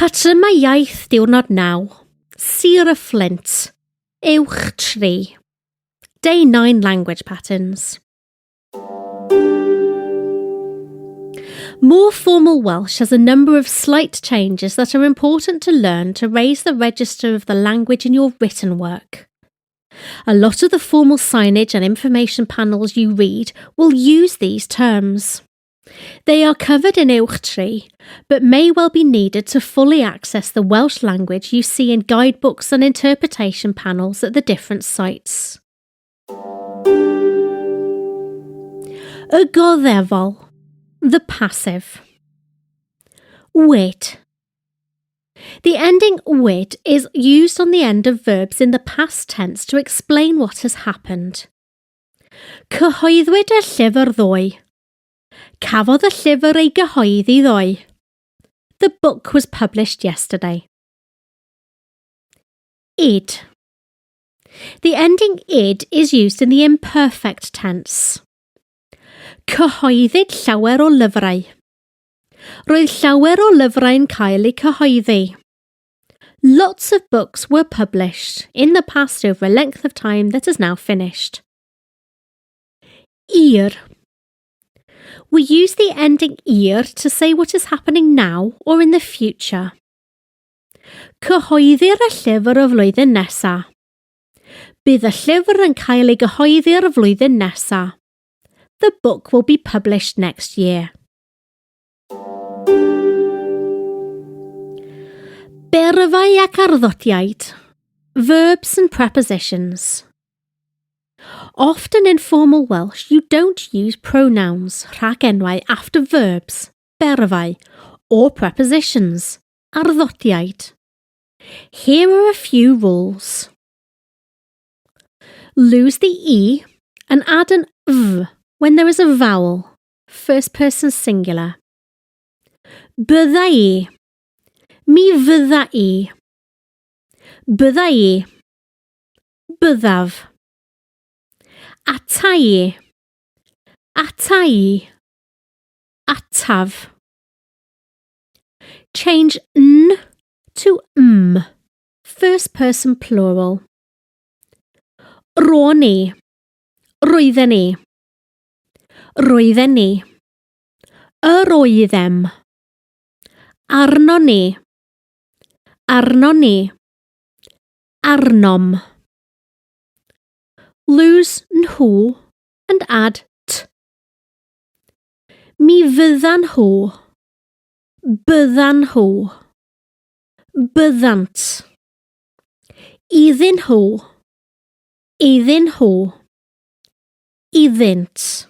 Patrymau iaith diwrnod 9, Sir y Fflint, Uwch 3. Day 9 language patterns. More formal Welsh has a number of slight changes that are important to learn to raise the register of the language in your written work. A lot of the formal signage and information panels you read will use these terms. They are covered in Uwch Tri, but may well be needed to fully access the Welsh language you see in guidebooks and interpretation panels at the different sites. Y goddefol, the passive. Wait. The ending wit is used on the end of verbs in the past tense to explain what has happened. Cyhoeddwyd y llyfr ddoe. Cafodd y llyfr ei gyhoeddi ddoe. The book was published yesterday. Id. The ending id is used in the imperfect tense. Cyhoeddid llawer o lyfrau. Roedd llawer o lyfrau'n cael eu cyhoeddi. Lots of books were published in the past over a length of time that is now finished. Ir. We use the ending ir to say what is happening now or in the future. Cyhoeddir y llyfr y flwyddyn nesa. Bydd y llyfr yn cael ei gyhoeddi'r flwyddyn nesa. The book will be published next year. Berfau ac arddodiaid. Verbs and prepositions. Often in formal Welsh, you don't use pronouns, rhagenwau, after verbs, berfau, or prepositions, arddodiaid. Here are a few rules. Lose the E and add an V when there is a vowel, first person singular. Bydda i. Mi fydda i. Bydda i. Byddaf. Ata i. Ata i. Ataf. Change n to m. First person plural. Ro'n i. Roedden ni. Roedden ni. Yr oeddem. Arno ni. Arno ni. Arnom. Lose nhw and add t. Mi fyddan nhw. Byddan nhw. Byddant. Iddyn nhw. Iddyn nhw. Iddynt.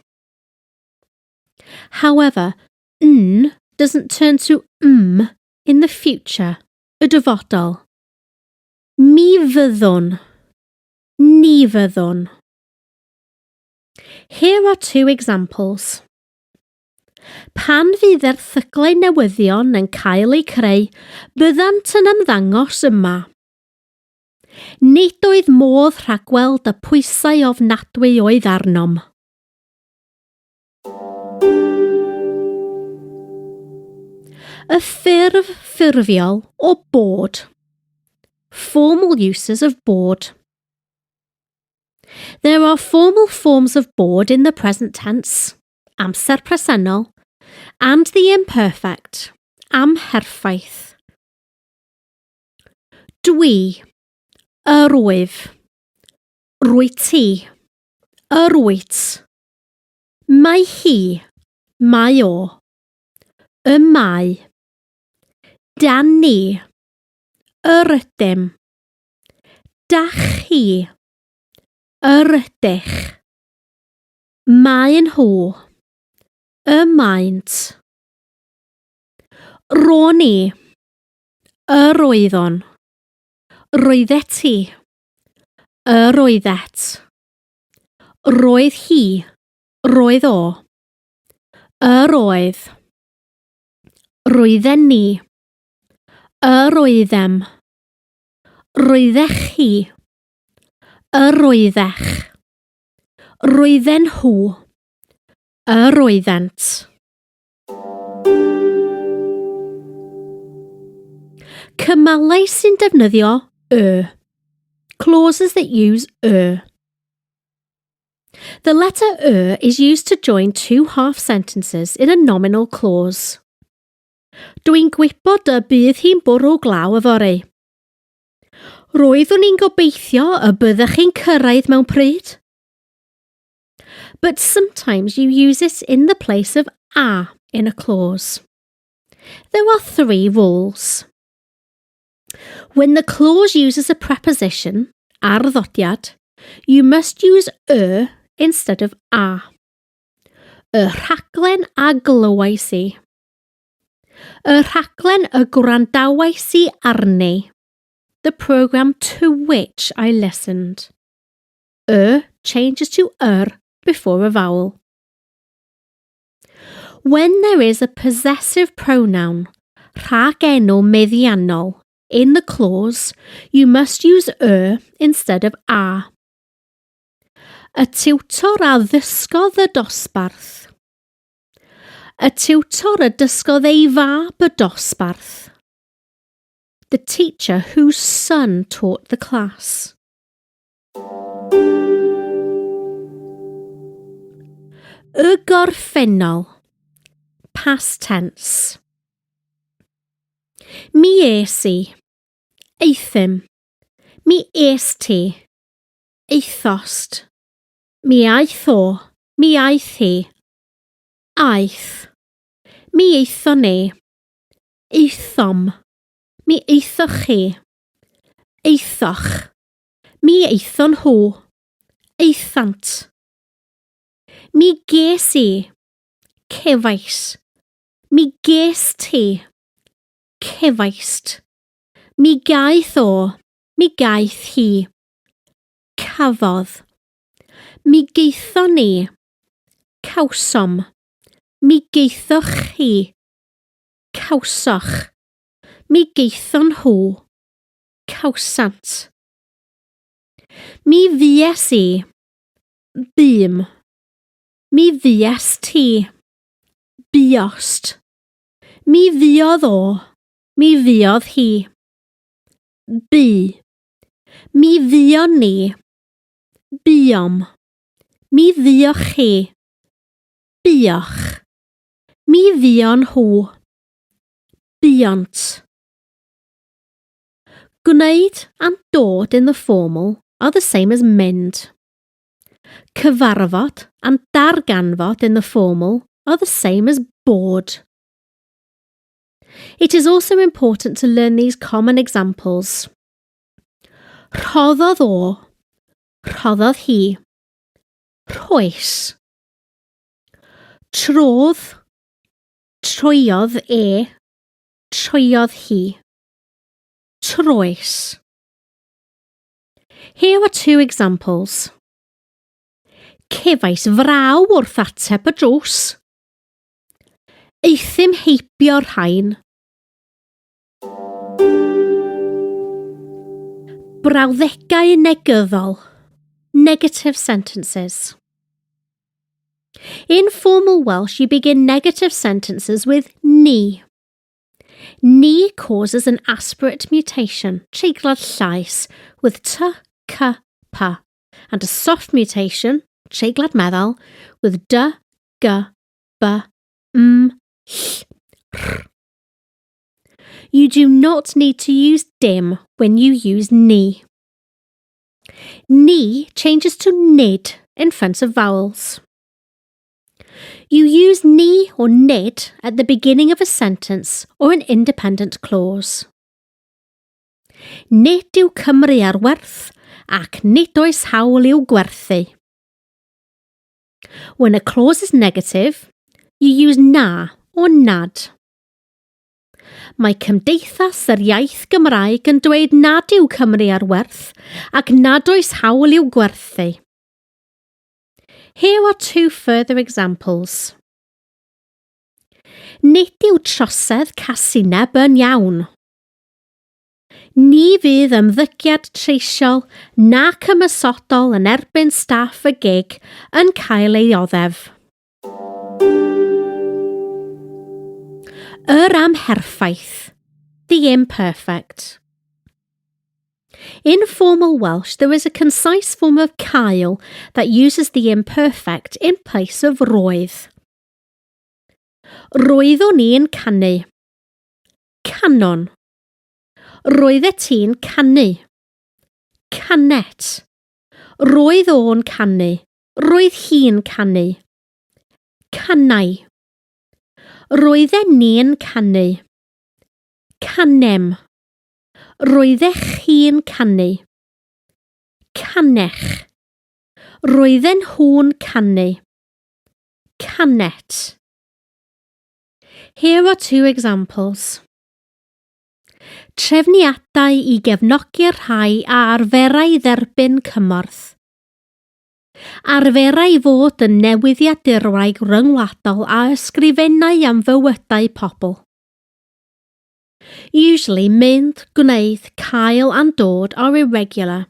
However, n doesn't turn to m in the future, y dyfodol. Mi fyddwn. Ni fyddwn. Here are two examples. Pan fydd erthyglau newyddion yn cael eu creu, byddant yn ymddangos yma. Nid oedd modd rhagweld y pwysau ofnadwy oedd arnom. Y ffurf ffurfiol o bod. Formal uses of bod. There are formal forms of bod in the present tense, amser presennol, and the imperfect, amherffaith. Dwi. Yr wyf. Rwyt ti. Yr wyt. Mae hi. Mae o. Y mae. Dan ni. Yr ydym. Dach chi. Yr ydych. Maen nhw. Y maent. Ro'n i. Yr oeddwn. Roeddet ti. Yr oeddet. Roedd hi. Roedd o. Yr oedd. Roedden ni. Yr oeddem. Roeddech chi. Yr oeddech. Roedden nhw. Yr oeddent. Cymalau sy'n defnyddio y. Clauses that use y. The letter y is used to join two half sentences in a nominal clause. Dwi'n gwybod y bydd hi'n bwrw glaw yfory. Roeddwn i'n gobeithio y byddech chi'n cyrraedd mewn pryd. But sometimes you use it in the place of a in a clause. There are three rules. When the clause uses a preposition, arddodiad, you must use y instead of a. Y rhaglen a glywais i. Y rhaglen y gwrandawais i arni. The programme to which I listened. Y changes to yr before a vowel. When there is a possessive pronoun, rhagenw meddiannol, in the clause, you must use y instead of a. Y tiwtor a ddysgodd y dosbarth. Y tiwtor a dysgodd ei fab y dosbarth. The teacher whose son taught the class. Y gorffennol. Past tense. Mi es i. Euthum. Mi est ti. Aethost. Mi aeth o. Mi aeth hi. Aeth. Mi aethon ni. Aethom. Mi aethoch chi. Aethoch. Mi aethon nhw. Aethant. Mi ges i. Cefais. Mi ges ti. Cefaist. Mi gaeth o. Mi gaeth hi. Cafodd. Mi gaethon ni. Cawsom. Mi gaethoch chi. Cawsoch. Mi gaethon nhw. Cawsant. Mi fues i. Bûm. Mi fuest ti. Buost. Mi fuodd o. Mi fuodd hi. Bu. Mi fuon ni. Buom. Mi fuoch chi. Buoch. Mi fuon nhw. Buont. Gwneud and dod in the formal are the same as mynd. Cyfarfod and darganfod in the formal are the same as bod. It is also important to learn these common examples. Rhoddodd o. Rhoddodd hi. Rhoes. Trodd. Troiodd e. Troiodd hi. Troes. Here are two examples. Cefais fraw wrth ateb y drws. Euthum heibio'r rhain. Brawddegau negyddol. Negative sentences. In formal Welsh, you begin negative sentences with ni. Ni causes an aspirate mutation, treiglad llais, with t, c, p, and a soft mutation, treiglad meddal, with d, g, b, m, ll, r. You do not need to use dim when you use ni. Ni changes to nid in front of vowels. You use ni or nid at the beginning of a sentence or an independent clause. Nid yw Cymru ar werth ac nid oes hawl i'w gwerthu. When a clause is negative, you use na or nad. Mae Cymdeithas yr Iaith Gymraeg yn dweud nad yw Cymru ar werth ac nad oes hawl i'w gwerthu. Here are two further examples. Nid yw trosedd casineb yn iawn. Ni fydd ymddygiad treisiol nac ymosodol yn erbyn staff y gig yn cael ei oddef. Yr amherffaith. The imperfect. In formal Welsh, there is a concise form of cael that uses the imperfect in place of roedd. Roeddwn i'n canu. Canon. Roeddet ti'n canu. Canet. Roedd o'n canu. Roedd hi'n canu. Canai. Roedden ni'n canu. Canem. Roeddech chi'n canu. Canech. Roedden nhw'n canu. Canet. Here are two examples. Trefniadau i gefnogi'r rhai a arferai dderbyn cymorth. Arferai fod yn newyddiadurwraig ryngwladol a ysgrifennai am fywydau pobl. Usually mynd, gwneud, cael and dod are irregular.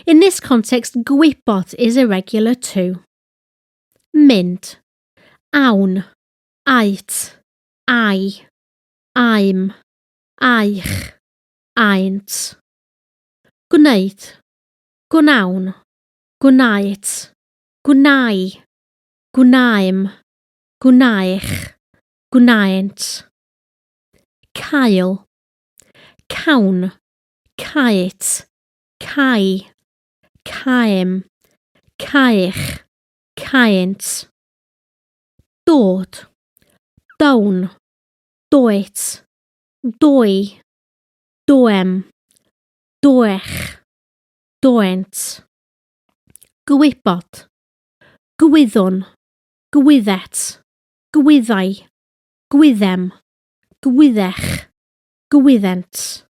In this context, gwybod is irregular too. Mynd. Awn. Aet. Ai. Aem. Aech. Aent. Gwneud. Gwnawn. Gwnaet. Gwnai. Gwnaem. Gwnaech. Gwnaent. Cael. Cawn. Caet. Cai. Caem. Caech. Caent. Dod. Down. Doet. Doi. Doem. Doech. Doent. Gwybod. Gwyddwn. Gwyddet. Gwyddai. Gwyddem. Gwyddech. Gwyddent.